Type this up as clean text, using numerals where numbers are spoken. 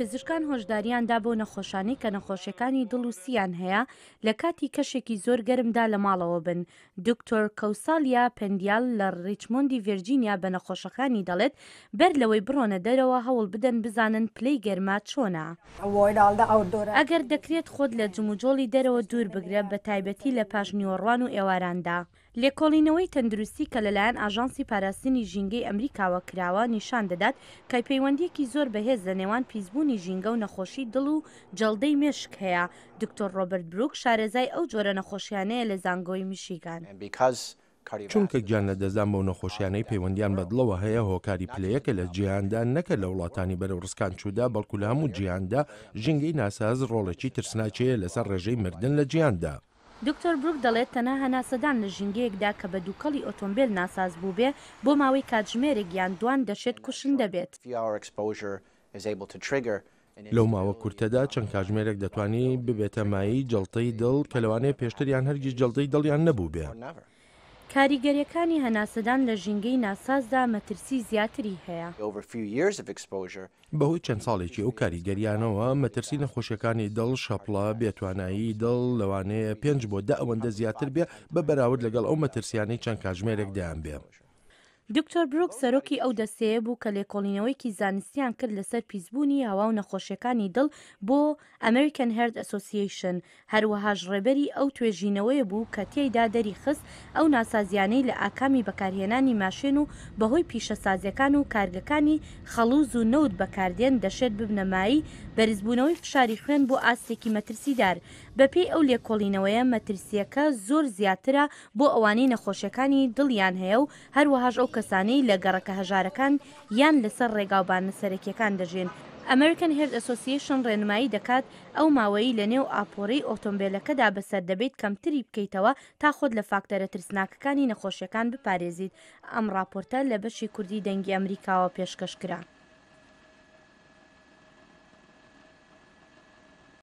پزیشکان هۆشدارییان دا بەو نەخۆشانەی کە نەخۆشیەکانی دڵ و سییان هەیە لە کاتی کەشێکی زۆر گەرمدا لە ماڵەوە بن. دکتۆر کەوسالیا پەندیال لە ڕیچمۆندی ڤێرجینیا بە نەخۆشەکانی دەڵێت بەر لەوەی بڕۆنە دەرەوە هەوڵ بدەن بزانن پلەی گەرما چۆنە. ئەگەر دەکرێت خۆت لە جموجۆڵی دەرەوە دوور بگرە بە تایبەتی لە پاش نیوەڕوان و ئێواراندا. لێکۆڵینەوەی تەندروستی کە لەلایەن ئاژانسی پاراستنی ژینگەی ئەمریکاوە کراوە نیشان دەدات کە پەیوەندییەکی زۆر بەهێز لە نێوان پیسبوونی ژینگە و نەخۆشی دڵ و جەڵدەی مێشک هەیە. دکتۆر ڕۆبەرت بروک شارەزای ئەو جۆرە نەخۆشیانەیە لە زانگۆی میشیگان. چونکە گیانلەدەستدان بەو نەخۆشیانەی پەیوەندیان بە دڵەوە هەیە هۆکاری پلەیەکە لە جیهاندا، نەک هەر لە وڵاتانی بەرەو ڕسکانچوودا بەڵکو لە هەموو جیهاندا، ژینگەی ناساز ڕۆڵێکی ترسناکی هەیە لەسەر ڕێژەی مردن لە جیهاندا. دکتۆر بروک دەڵێت تەنها هەناسەدان لە ژینگەیەکدا کە بە دووکەڵی ئۆتۆمبێل ناساز بووبێ بۆ ماوەی کاتژمێرێک یان دوان دەشێت کوشندە بێت. لەو ماوە کورتەدا چەند کاتژمێرێک دەتوانی ببێتە مایەی جەڵتەی دڵ کە لەوانەیە پێشتر یان هەرگیز جەڵتەی دڵیان نەبووبێ. کاریگەریەکانی هەناسەدان لە ژینگەی ناسازدا مەترسی زیاتری هەیە. بەهۆی چەند ساڵێکی ئەو کاریگەریانەوە، مەترسی نەخۆشیەکانی دڵ، شەپڵە، بێتوانایی دڵ لەوانەیە پێنج بۆ دە ئەوەندە زیاتر بێ بە بەراورد لەگەڵ ئەو مەترسیانەی چەند کاتژمێرێک دەیانبێ. دکتۆر بروک سەرۆکی ئەو دەستەیە بوو کە لێکۆڵینەوەیەکی زانستیان کرد لەسەر پیسبوونی هەوا و نەخۆشیەکانی دڵ بۆ American Heart Association، هەروەهاش ڕێبەری ئەو توێژینەوەیە بوو کە تێیدا دەریخست ئەو ناسازیانەی لە ئاکامی بەکارهێنانی ماشێن و بەهۆی پیشەسازیەکان و کارگەکانی خەڵوز و نەوت بەکاردێن دەشێت ببنە مایەی بەرزبوونەوەی فشاری خوێن بۆ ئاستێکی مەترسیدار. بەپێی ئەو لێکۆڵینەوەیە مەترسیەکە زۆر زیاترە بۆ ئەوانەی نەخۆشیەکانی دڵیان هەیە و هەروەهاش ئەو کەسانەی لە گەڕەکە هەژارەکان یان لەسەر ڕێگاوبانە سەرەکیەکان دەژین. American Heart Association ڕێنمایی دەکات ئەو ماوەیەی لەنێو ئاپۆرەی ئۆتۆمبێلەکەدا بەسەر دەبەیت کەمتری بکەیتەوە تا خۆت لە فاکتەرە ترسناکەکانی نەخۆشیەکان بپارێزیت. ئەم ڕاپۆرتە لە بەشی کوردی دەنگی ئەمریکاوە پێشکەش کرا.